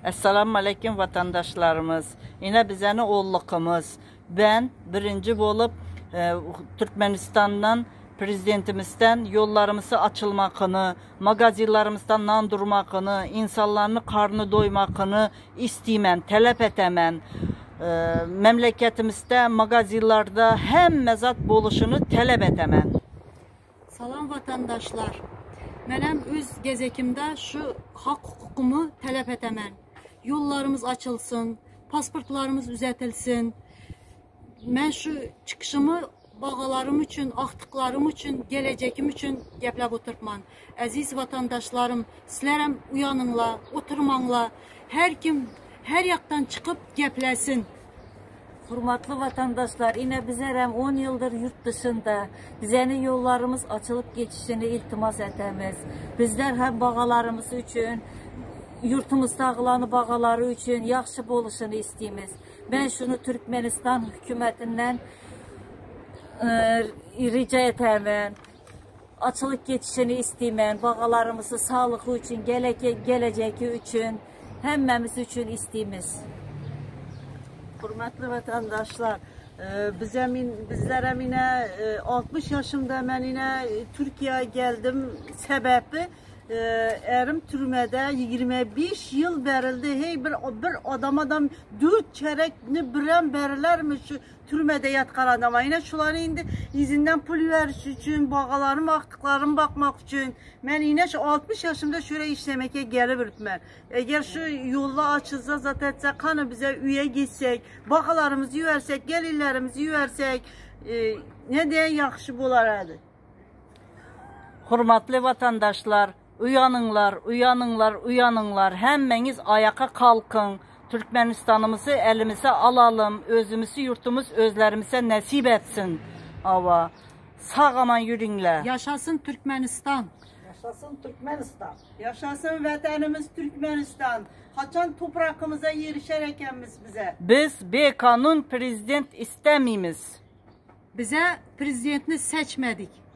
Esselamu aleýkum watandaşlarymyz. Ine bizeni ollukymyz. Ben birinji bolup e, Türkmenistandan prezidentimizden ýollarymyzy açylmakyny, magazinlerimizden nan durmakyny, insanlaryny karny doýmakyny istiýmen, telep etemen. E, memleketimizde magazinlerde hemme zat boluşuny telep etemen. Salam vatandaşlar. Menem öz gezekimde şu hak hukukumu talep etemen. Yollarımız açılsın, pasportlarımız düzeltilsin. Men şu çıkışımı bağalarım üçün, axtıqlarım üçün, gelecekim üçün gepləb oturtman. Əziz vatandaşlarım, sizlərəm uyanınla, oturmanla. Her kim her yaktan çıkıp gepləsin. Hurmatly vatandaşlar, ine bizerem 10 yıldır yurt dışında. Bizeni yollarımız açılıp geçişini iltimas etemiz. Bizler hem bağalarımız üçün, yurtumuz dağılanı bağaları üçün yaxşı boluşunu isteyimiz. Ben şunu Türkmenistan hükümetinden e, rica etemen. Açılık geçişini isteymen. Bağalarımızı sağlığı üçün, geleke, geleceki üçün, hemmemiz üçün isteyimiz. Hürmetli vatandaşlar, e, bize min, bizlere mine e, 60 yaşımda ben yine Türkiye'ye geldim sebebi e, erim türmede 25 yıl verildi. Hey bir bir adam adam dört çerekni biren verirler şu türmede yatkan adama. Yine şuları indi izinden pul veriş için, bağalarım, aktıklarım bakmak için. Ben yine şu 60 yaşımda şöyle işlemeke gelip ben. Eğer şu yolla açılsa zaten etse kanı bize üye gitsek, bakalarımızı versek, gelirlerimizi versek, e, ne diye yaxşı bular hadi. Hurmatly vatandaşlar, uyanıňlar, uyanıňlar, uyanıňlar. Hemmeňiz ayaka kalkın. Türkmenistanımızı elimize alalım. Özümüzü, yurtumuz özlerimize nasip etsin. Ava. Sağ aman yürüňler. Yaşasın Türkmenistan. Yaşasın Türkmenistan. Yaşasın vatanımız Türkmenistan. Haçan toprakımıza yerişer biz bize. Biz be kanun prezident istemimiz. Bize prezidentini seçmedik.